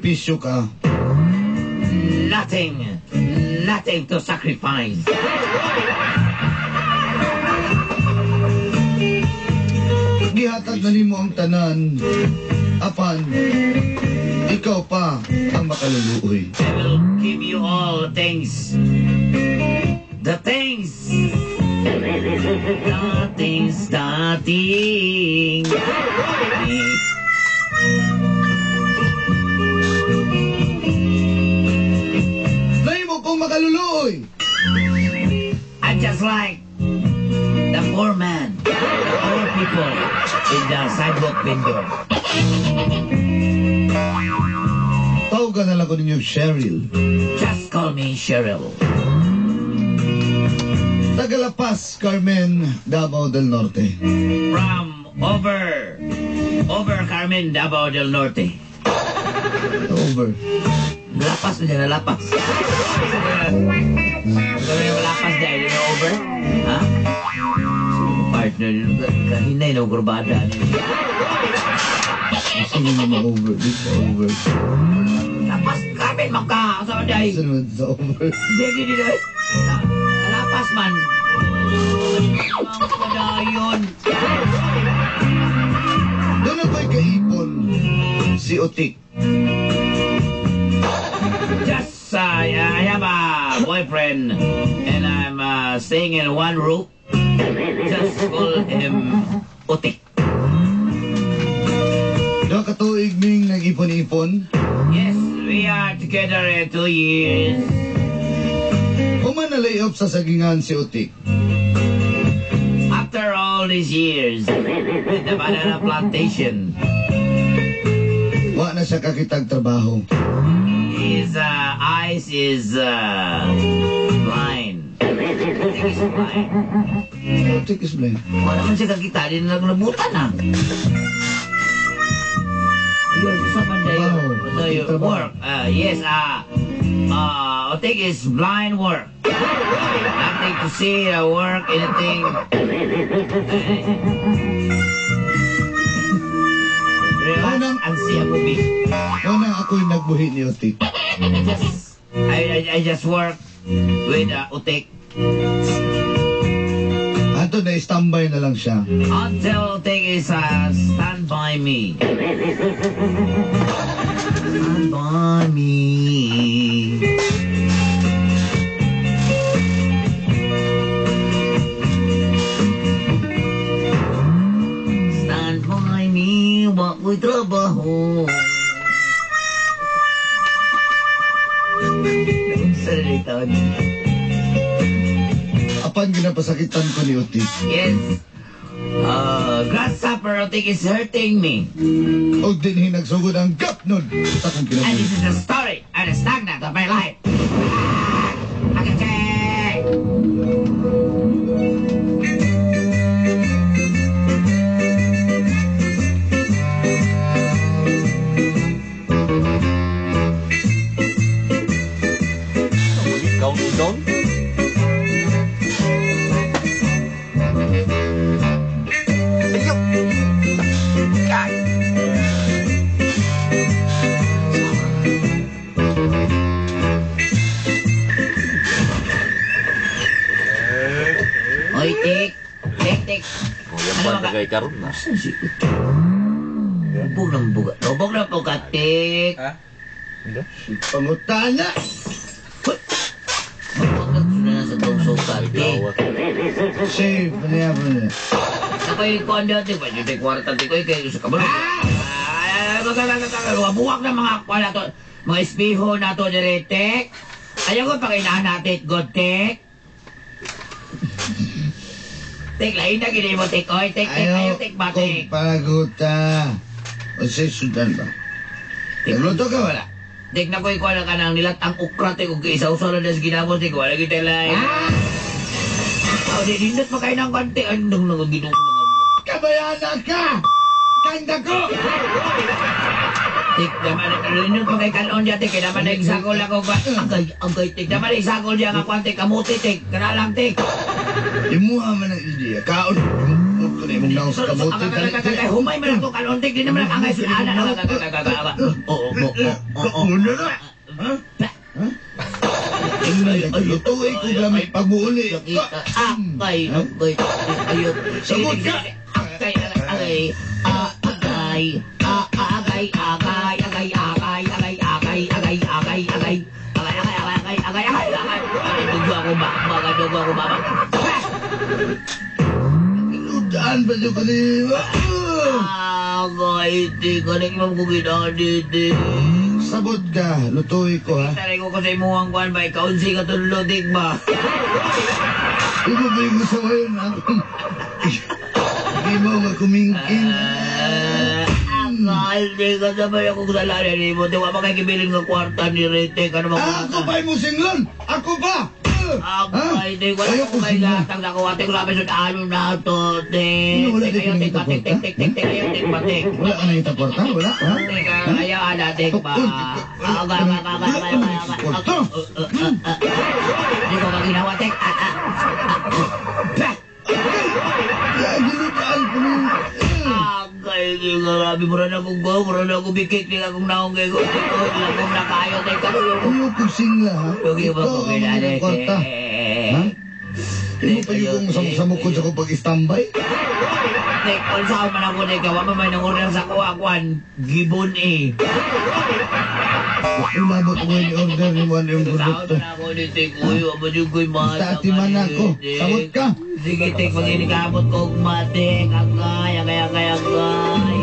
Nagsakripisyo ka. Nothing. Nothing to sacrifice. Gihatag na nimo ang tanan. Apan, ikaw pa ang makaluluoy. I will give you all things. The things. The things, the things. Things. Nahimo kong makaluluoy. I just like the poor man, the poor people in the sidewalk window. Tawagan na lang ko ninyo Cheryl. Just call me Cheryl. Tagalapas, Carmen, Davao del Norte. From over Carmen, Davao del Norte. Over. Lapas na dyan, lapas. Lapas dahil na over. Ha? Partner, kahinay na kurbada. Gusto mo naman over. Di sa over. Lapas, Carmen, magka. Sa day. Gusto naman sa over. Hindi, hindi, hindi. Lapas man. Padayon. Doon ako'y kaipon. Si Otik. Just, I have a boyfriend and I'm staying in one room. Just call him Otik. Doon katuig ming nag-ipon-ipon. Yes, we are together in 2 years. Human na lay off sa sagingan si Otik. After all these years, with the banana plantation, Wa na siya kakitag trabaho. His eyes is blind. Otik is blind. Otik is blind. Wala man siya kakita, di na lang nabutan ah. Yun, sa man dayo. Trabaho. So, work. Yes, Otik is blind work. Nothing to see, work, anything. Relax and see a movie. Una ako'y nagbuhi ni Otik. I just work with Otik. Ato na standby na lang siya. Until Otik is stand by me. Stand by me. Stand by me, wa ko'y trabaho. Salita niya. Apan ginapasakitan ko ni Otik. Yes. Grasshopper Otik is hurting me. Og dinhi nagsugod ang gapnod sa akong And kinabuhi. this is the story and the stagnant of my life. Akache! Countdown? Ayo! God! Oy, tik. Tik, tik. Oh, yan ba nagay karon na? Saan si... Rubog ng buga. Rubog ng buga, tik. Ha? Pangutana! Magpagod na sa tong sukat, tik. Save, niya po niya. Ako'y kuwan dati, pwede tayo kwarta, tik. Oy, kayo sa kabalo. Buwak na mga kuwan na to. Mga espiho na to, dire, tik. Ayaw ko pakinahan natin, good, tik. Tik, lain na gini mo, tik. Oy, tik, tik, ayaw, tik, ba, tik. Kung panaguta. O sa sudan ba? Nagluto ka wala? Tik na ko'y kuwan na ka ng nilat ang okra, tik. Kung isaw-saw na des ginamos, tik. Wala kita lain. Oh, di nindot pa kayo ng konti. Ay, nung nung ginoo na nga mo. Kabayana ka! Kanda ko! Tik, naman, nindot pa kay kanon diya, tik. Kaya naman nagsagol ako. Agay, agay, tik. Naman nagsagol diya nga kwan, tik. Kamuti, tik. Kana lang, tik. Imuha man ang ideya. Kaon. Ko na imong naong sa kamote. Agay, humay man ako kaluntik di naman ang angay sulana. Oo, oo, oo. Una na! Ha? Ha? Lutuin ko gamit pag-uuli. Akay, akay, ayot. Sabot ka! Akay, akay, akay, akay, akay, akay, akay, akay, akay, akay, akay, akay, akay, akay, akay, akay, akay, akay. Dugo ako ba? Baka dugo ako ba? Ludaan ba siya kanina? Agay, di ka na imam ko ginadidi. Sabot ka, lutuin ko ha. Taray ko sa imuhang kuan ba? Ikaw si katulog, ba? Imo ba yung gusto ngayon? Hindi mo nga kumingking. Akal, di ka sabay akong kasalanan ni mo. Di wa pa kay kibilin nga kwarta ni Rete. Ano ba Ako pa yung musinglon! Ako pa! Akal, di wala Ayaw ko ko kay singla. gatang na kuwate. Grabe sa ano na to, te. Ano, wala Tek, di ayaw, tek, kinangita ba, tek, tek, tek, tek, tek, ayaw, tek, ba, tek. Wala ka nakita kwarta? Wala? Ha? Tek, ayaw, ana, tek, ba. Agay, agay, agay, agay, agay, agay. Kwarta? Di ko maginawa, tek. Ah, ah, ah. Bah! Giludaan ko nung... Agay, di grabe, mura na akong go, mura na akong bikik, di akong naong kay ko, di ko, di akong nakayo, tek, ano yung Ayaw ko singla ha? Lugi ba Ikaw ko ang kinali? may kwarta. Ha? Imo pa yung kung samukod sa kong pag-standby? Tek, unsa man ako tek, wa man may nang-order sa kuha kuan, gibon eh. Umabot ko yung order ni Juan yung Sahod produkto. na ako ni tek, uy, wa ba jud ko'y mata. Basta atiman ako. Sabot ka. Sige tek, maginikabot ko og matik. Agay, agay, agay, agay.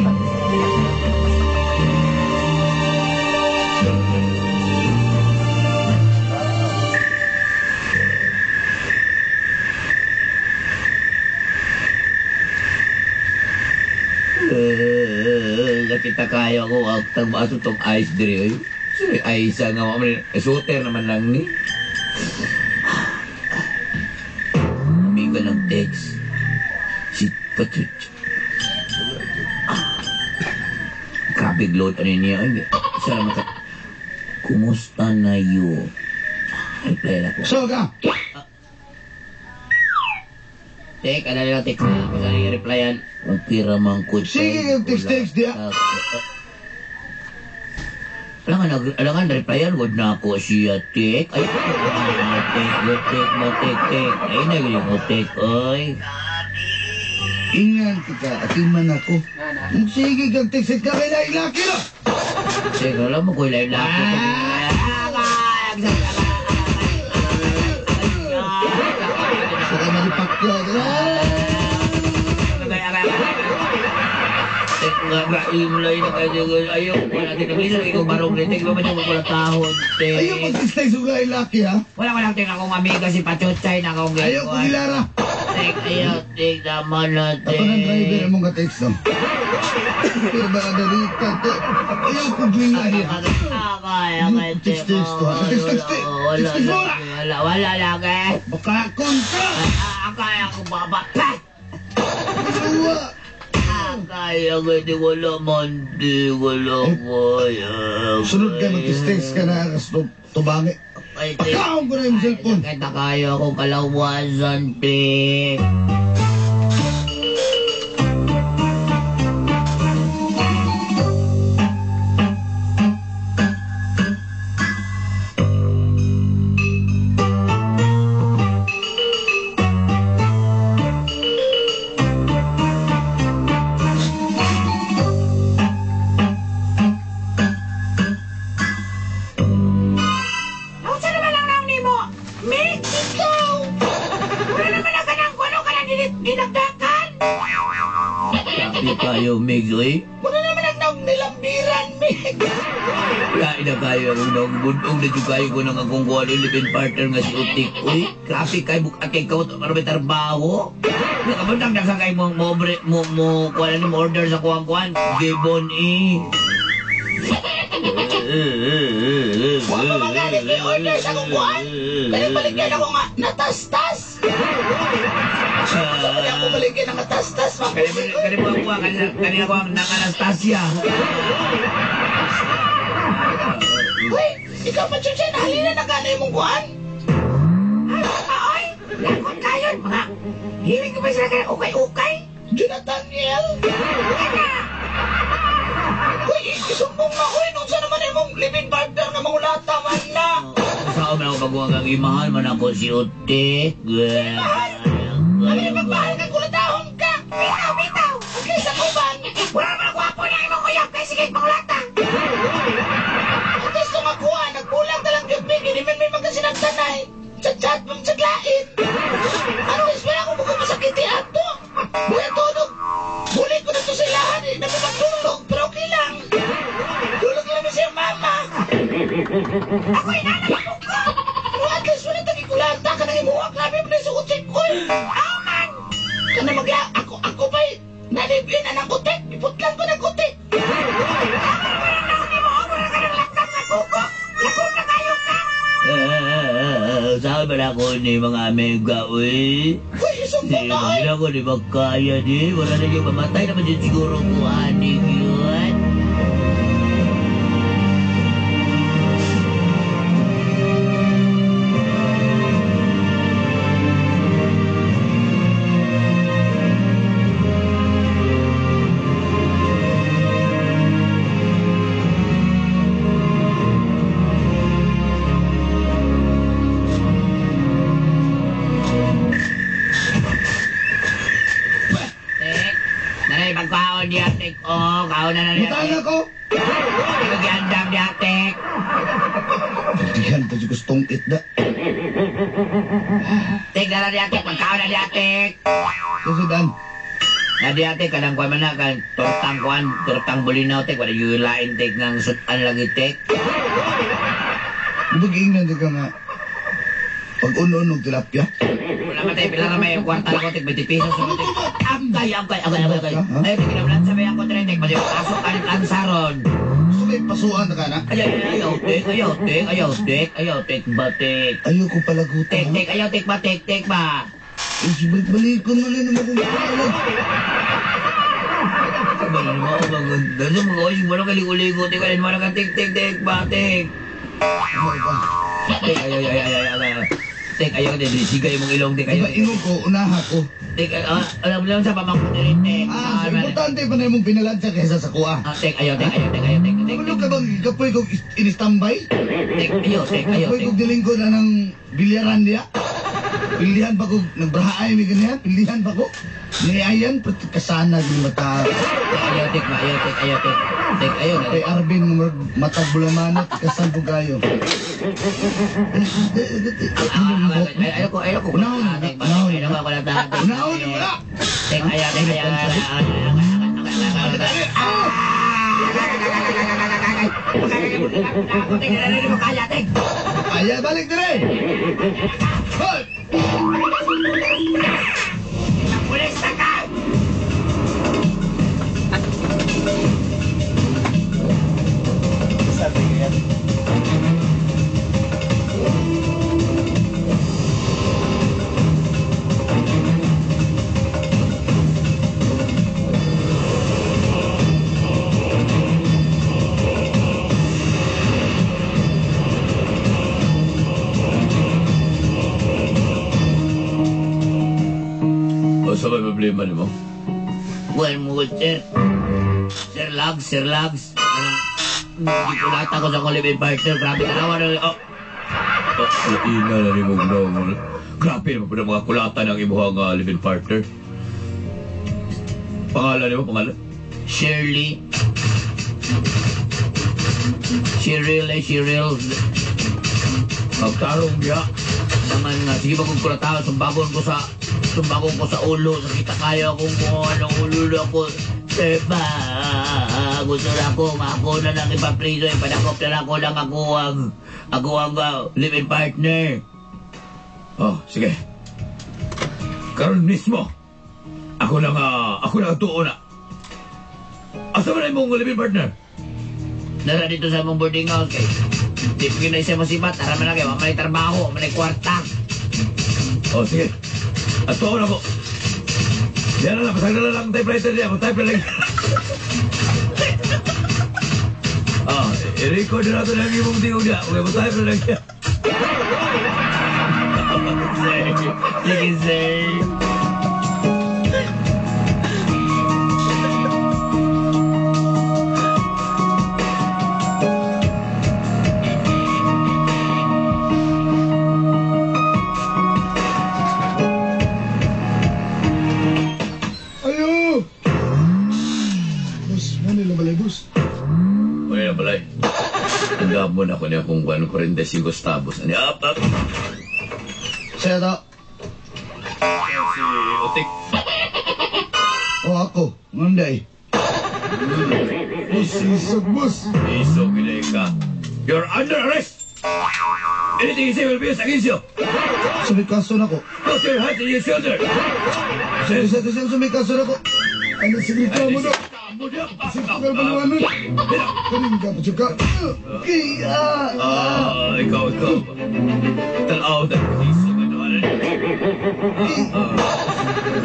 Nakita kayo ako ang tagbaso tong ice diri oy. Sorry, ice nga wa man shooter naman lang ni. Amiga ng text. Si Pachuch. Grabe load ano niya. Ay, salamat ka. Kumusta na you? Reply na ko. So ka! Tek, ano lang, tek. Ako sa replyan. Kung pira man ko. Sige, yung text-text diya. Alam nga, replyan, good na ako siya, tek. Ay, tek, tek, tek, tek. Ay, naging ko, tek, ay. Ingan kita, atiman ako. Sige kang text ka kay lain laki no! Tek, alam mo ko, ilain laki. Saka malipakyaw. Ayaw, wala din. Naglisa ko barong tek. Ba man yung wala tahon, tek. Ayaw mag-text sa lain laki ha? Wala ko lang tek akong amiga si Pachuchay na akong Ayaw ko gilara. Tek, ayaw, tek, tama na, tek. Ato ng driver among ka-text no? Pero ba darita te? Ayaw ko glingay ha? Akay, akay, tek. Text, text to, ha? Text, text, text. Wala, Text, text, wala, wala, wala lang, eh. Baka kontra! Akay, ako baba. Pa! Luwa! Akay, akay, di wala man, di wala ko. Sunod ka mag-text ka na kas tubangi. Ay, tek. Pagkaon ko na yung cellphone. Kita kayo akong kalawasan, tek. Unsa naman lang naong nimo? Mick, ikaw! Wala naman ang kanang kuno ka nang dinagdakan! Grabe kayo, Migs, oy. Wala naman ang naong nilambiran, Mig! Lain na kayo akong nagbundong na dyan kayo ko ng akong kuha ng living partner nga si Utik. Uy, grabe kayo, bukat kay kawat para may trabaho. Nakabundang na kayo mo, mo, mo, mo, kuha na mo order sa kuwang-kuwan. Gibbon, eh. Wa pa man gani may order sa akong kuan. Kaya baligyan ako nga natastas. Sa man ako baligyan ang natastas, mga Kaya mo ako, kanina ko ang nang Anastasia. Uy, ikaw pa chuchay, nahalina na gani imong kuan. Ay, lakot kayo, mga hiling ko ba sila kaya ukay-ukay? Jonathan Niel. Uy, isumbong na ko. Nung saan naman imong living partner nga mangulata man na. Saan man ako pagwag ang imahal man ako si Utik. Mahal? Ano yung magmahal ka kulatahon ka? Bitaw, bitaw! Okay sa kuban. Wala naman gwapo na imong uyab kay sige mangulata. At least kung ako ah, nagbulag na lang yun, Miggy, di man may magkasinagtanay. Chat-chat mong tsaglain. Ano is wala akong mukhang masakiti ato. Buhay tulog. Buli ko na to sa ilahan eh. Napapatulog, pero okay lang. Tulog lang siya mama. Ako inanay mo ko. Pero at least wala tagikulata ka nang imuha. Grabe mo na yung sukutsik ko eh. Aw man! Kana magla, ako ba'y nalibin na ng kutik? Iputlan ko ng kutik. Saan man ako ni mga amiga, uy? Uy, isumbong Di na oy. ba ako, di ba kaya di? Wala na yung mamatay naman din siguro ko, aning yun. Tek, nanay, pagkaon niya, tek. Oh, kaon na na niya. Mutang ako! Di ba giandam niya, tek? Diyan pa siya gustong itda. Tek, nara niya, tek. Pagkaon na niya, tek. Susudan. Na diya, tek, kanang kuwan man na, kan tortang kuwan, tortang bulinaw, tek. Wala yung lain, tek, ngang sutan lagi, tek. Di ba giingnan di ka nga pag uno-unog tilapia? Wala man tayo, pila na may kwarta na ko, tek, 20 pesos. Tek. Agay, agay, agay, agay, agay. Ay, tek, kinablan sa may ako, tek, tek. Pati pasok ang lansaron. Gusto may pasuan na ka na? Ayaw, ayaw, tek, ayaw, tek, ayaw, tek, ayaw, tek, ba, tek. Ayoko palagutan. Tek, tek, ayaw, tek ba, tek, tek ba. Eh, balik-balikon mo na naman kung kalag. Wala naman ako maganda. Sa mga oy, wala ka ligo-ligo, tek, wala naman ka, tek, tek, tek, ba, tek. Ano ba? Tek, ayaw, ayaw, ayaw, ayaw, ayaw. Tek, ayaw, tek, sigay mong ilong, tek, Diba ayaw. ingon ko, unaha ko. Tek, alam mo lang sa pamangkot rin, tek. Ah, so importante pa na imong pinaladya kaysa sa kuha. Ah, tek, ayaw, tek, ayaw, tek, ayaw, tek, tek, Ano ka bang kapoy kong in-standby? tek, ayaw, tek, ayaw, Kapoy tek. kong dilingkod na ng bilyaran niya? Pilihan pa ko, nagbrahaay may ganyan? Pilihan pa ko? Niayan, pati kasana di mata. Tek, ayaw, tek, ba, ayaw, tek, ayaw, tek. Tek, ayaw, Kay Arvin, mata bulamanot, kasan po kayo. Ayaw ko, ayaw ko. Unahon, Tek, ba, unahon. tek, ayaw ko, tek, Unahon mo na! Tek, ayaw, tek, ayaw, ayaw, ayaw, ayaw, ayaw, ayaw, ayaw. Kaya balik dire! Hoy! Pulis na ka! Sabi ko yan. Sa may problema nimo? Well, mo, sir. Sir Lags, Sir Lags. Hindi ko lahat ako sa akong living partner. Grabe, tanawa na. Oh. Oh, ina na rin mo, no. Grabe naman po ng mga kulatan ng imuhang living partner. Pangalan nimo, pangalan? Shirley. Cheryl, eh, Cheryl. Ang tarong niya. Naman nga, sige ba kung kulataw, sumbagon ko sa ulo. Sakita kaya akong kung anong ulo na ako. Sir ba, gusto na ako, ako na lang ipapriso, ipadakop na lang ako lang ako ang living partner. Oh, sige. Karon mismo, ako na tuo na. Asa man na imong living partner? Nara dito sa among boarding house kay. Di pa na siya masibat, tara man na kay, wa man trabaho, wa man kwarta. Oh, sige. At tuo na ko. Yan na lang, pasag na lang typewriter niya, mag-type na lang. Ah, i-record na natin ang imong tingog niya. Okay, mag-type na lang siya. Sige, sir. niya kung 45 centavos. Ano, up, up. Siya to. Si Utik. O ako. Ngunday. Boss, isog, boss. Isog, ginay ka. You're under arrest! Anything you say will be used against you. Sumikaso na ko. Put your hands on your shoulder. Isa kasi sumikaso na ko. Ano, sige ka mo na. Sige ka mo na. Kanin ka, patsuka. Kaya. Ah, ikaw. Tanaw, isog, ano, ano.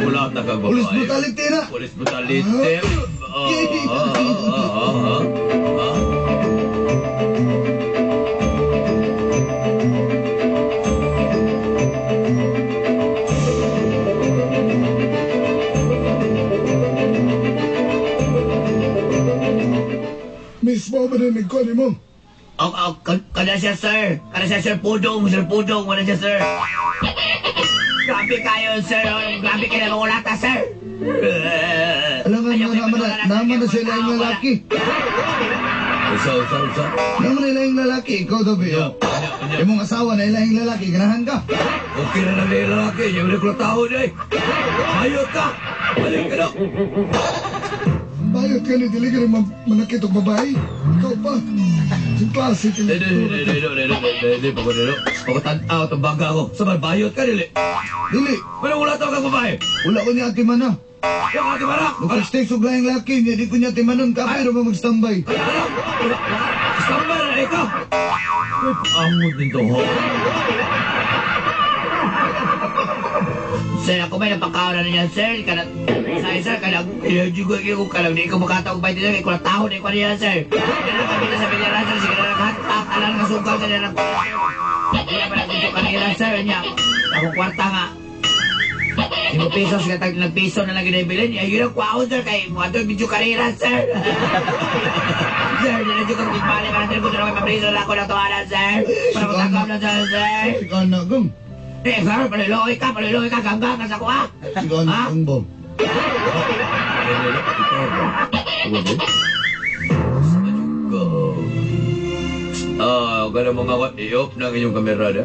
Wala na kang babae. Police brutality na. Police brutality. Mismo ba rin nagkuhan mo? Kada siya, sir. Kada siya, Sir Pudong. Sir Pudong, wala siya, sir. Grabe kayo, sir. Grabe kayo na mga sir. Alam nga, naman na sila yung lalaki. Usa. Naman na yung lalaki. Ikaw daw, Biyo. Imong asawa na ilang lalaki. Ganahan ka. Okay na na yung lalaki. Yung mga tao na eh. Hayot ka. Balik ka na. Bayot ka ni dili ka rin manakit og babae. Ikaw pa. Sa klase. Hindi. Pagkatanaw itong baga ko. Sa bayot ka, dili. Dili. Walang wala tawag kang babae. Wala ko niya ati mana. Wala ati mana? Nagpag-steak og laing laki. Hindi ko niya ati manon. Kapay ba mag-standby? Kaya alam. Standby na ikaw. Uy, paamod nito ho. Sir, ako may napakaw na niya, sir. Sir, kanang, ko kanang, di ko makataog ba dito, ko tao na ko niya, sir. Kanang kami na sa binira, sir, sige na naghatak, alang nasugal sa niya. Hindi na pala dito kanina, sir, niya. Akong kwarta nga. 5 pesos, katag nagpiso na lang ginibilin. Ayun ang kwaon, sir, kay mga doon, medyo karera, sir. Sir, di na dyan ko magbali ka na, sir, kung na mapriso na ako ng tuwanan, sir. Para matakam na, sir, sir. Ikaw na, gang. Eh, sir, paliloy ka, ganggang ka sa kuha. Ikaw na, gang ba? Ah, kaya mga i-off na ang inyong kamera na.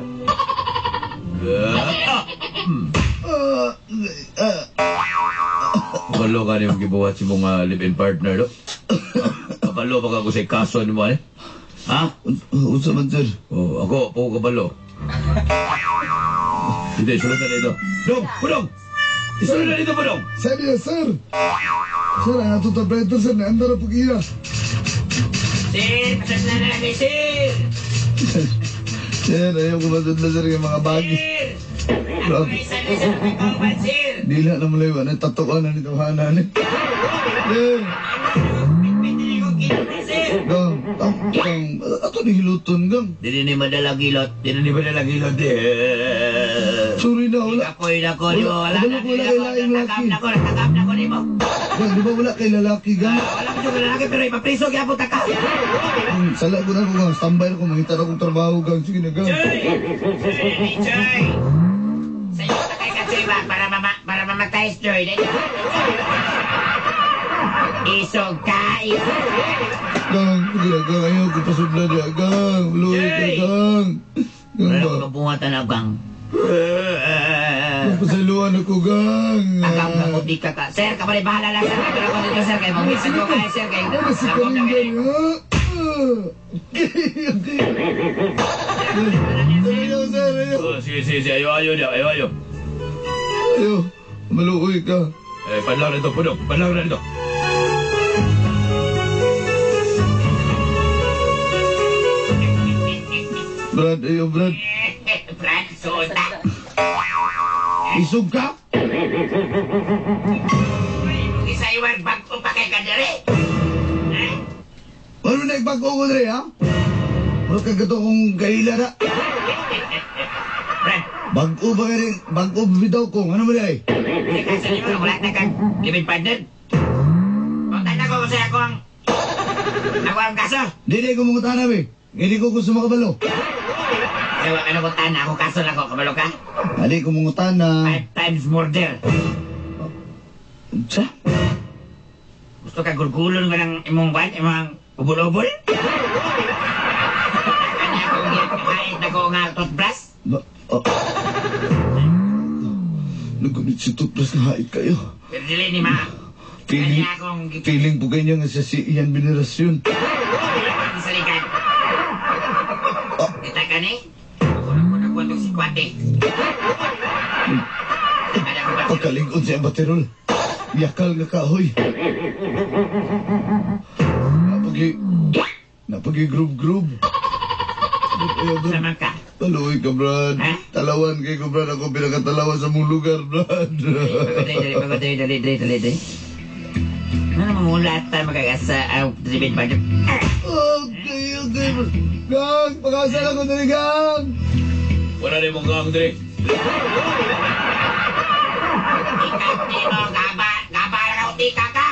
Kabalo ka niyong gibuhat si mong live-in partner, no? Kabalo pa ka kung sa'y kaso ni mo, eh? Ha? Unsa man, sir? Oh, ako, po kabalo. Hindi, sulod na dito. Dong! Pudong! Isulod na dito, Pudong! Seryo, sir! Sir, ang ato tableto, sir, naandar na pag-iya. Sir, pasasla na lang, sir! Sir, ayaw ko masud na, sir, yung mga bagi. Sir! Sir! Dila na mula yun, tatuan na nito, hanan eh. Sir! Gang, gang, ato ni hiluton, gang. Dili ni madala gilot, dili ni madala gilot, eh. Sorry na, wala. Ako'y nako, di mo, wala na, Wala kay laing laki. Nakap na ko, di mo. Gang, di ba wala kay lalaki, gang? Wala ko yung lalaki, pero ipapriso, kaya punta ka. Sala ko na ko, gang. Standby na ko, mangita na akong trabaho, gang. Sige na, gang. Choy! Choy! Sa iyo na kay ka, Choy, ba? Para mamatay, Choy. Isog ka, isog ka. Gang, sige na, gang. Ayaw ko pasudla niya, gang. Luwi ka, gang. Gang Wala ba? ko mabungatan na, gang. Pasaluan ako, gang. Akam ka, kundi ka ka. Sir, kamali bahala lang, sir. Pero ako dito, sir. Kaya mamisan ko kayo, sir. Kaya Ano si Kaling gang, ha? Okay, okay. Ayaw, sir, ayaw. Sige, ayaw, ayaw, ayaw, ayaw. Ayaw, maluoy ka. Eh, panlaw na ito, Pudong. Panlaw na ito. Brad, ayaw, Brad. Brad, suta. Isog ka? Isa iwan bago pa kay kadere. Ano na ikbago ko dre, ha? Ano ka gato kong kaila na? Brad, Bago ba ka rin? Bago bitaw ko. Ano mo di ay? teka sa inyo, wala na kang living partner. Punta na ko kasi ako ang kaso. Di ko mangutana, be. Hindi ko gusto makabalo. Kaya wala ka na ako kaso na ko, kabalo ka? Hindi ko mangutana. 5 times murder. Sa? Gusto ka gulgulon ka ng imong kwan, imong ubol-ubol? Kanya dako nga toothbrush. Oh. Nagkamit si toothbrush na hait kayo. Pero dili ni ma. Feeling, feeling po ganyan nga siya si Ian Veneracion. Sa likad. Kita ka ni? Ako na ko nagwantong si Kwate. Pagkalingon siya ang baterol. Yakal nga kahoy. Napagi groove-groove. Sama ka. Taluoy ka, Brad. Ha? Talawan kay ko, Brad. Ako pinakatalawan sa mong lugar, Brad. Dali, dali, dali, dali, dali, dali. Ano naman mula tayo magagasa ang driven by the... Okay, okay. Gang! Pag-asa lang ko dali, gang! Wala rin mong gang, Dre. Ikaw, gaba, gaba na ka, tika ka!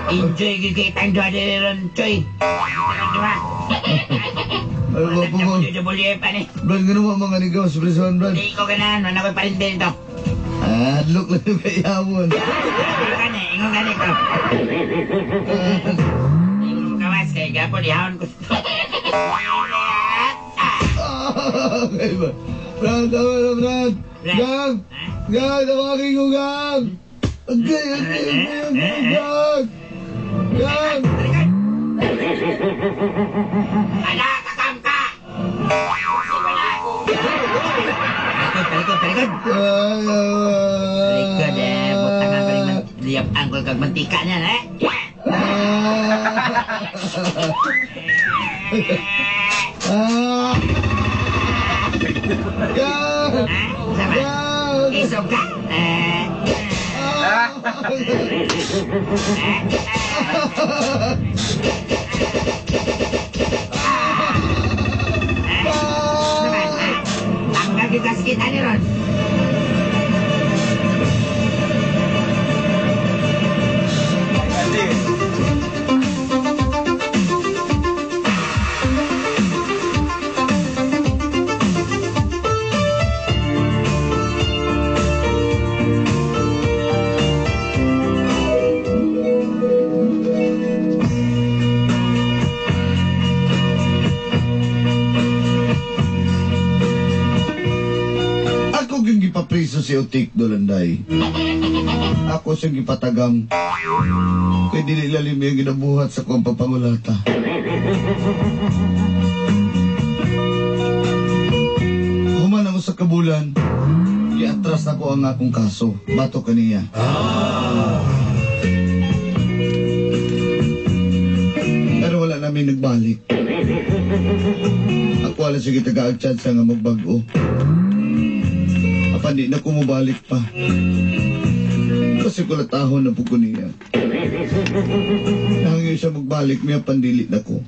Enjoy gyud kay tang duha diri ron, Choy. Duha. Ano ba po mo? WWF ani. Brad, ganun mo mga nigaw sa prison, Brad. Di ko ganahan, wala ko'y parintin to. Ah, look lang yung kayawon. Ingon gani, ingon gani ko. Ingon mo kawas kay gapon ihawon ko. Okay ba? Brad, tama na, Brad. Gang! Gang, tawagin ko, gang! Okay, okay, okay, okay, gang! Gang! Ala, kakam ka! Talikod, talikod, talikod! Talikod eh, butangan ka rin liyap angkol kag mantika niyan eh. Ah! Gang! Ha? Sama? Gang! Isog ka? Eh. Sama? Ha? Tanggal yung gasket ani ron. Ako yung gipapriso si Otik Dolanday. Ako siyang gipatagam. Kaya dili lalim yung ginabuhat sa kong papangulata. Human ako sa kabulan, giatras na ko ang akong kaso. Bato kaniya. Pero wala namin nagbalik. Ako wala sige taga-chance nga magbag-o. Apan di na ko mobalik pa. Kasi kulatahon na po ko niya. Nangyo siya magbalik, miya pandili na ko.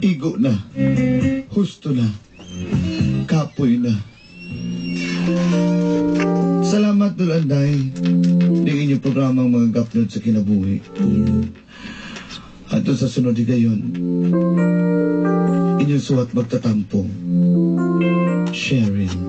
Igo na. Husto na. Kapoy na. Salamat, Dul Anday. Di inyong programang mga gapnod sa kinabuhi. At sa sunod gayon, inyong suwat magtatampo. Sharing.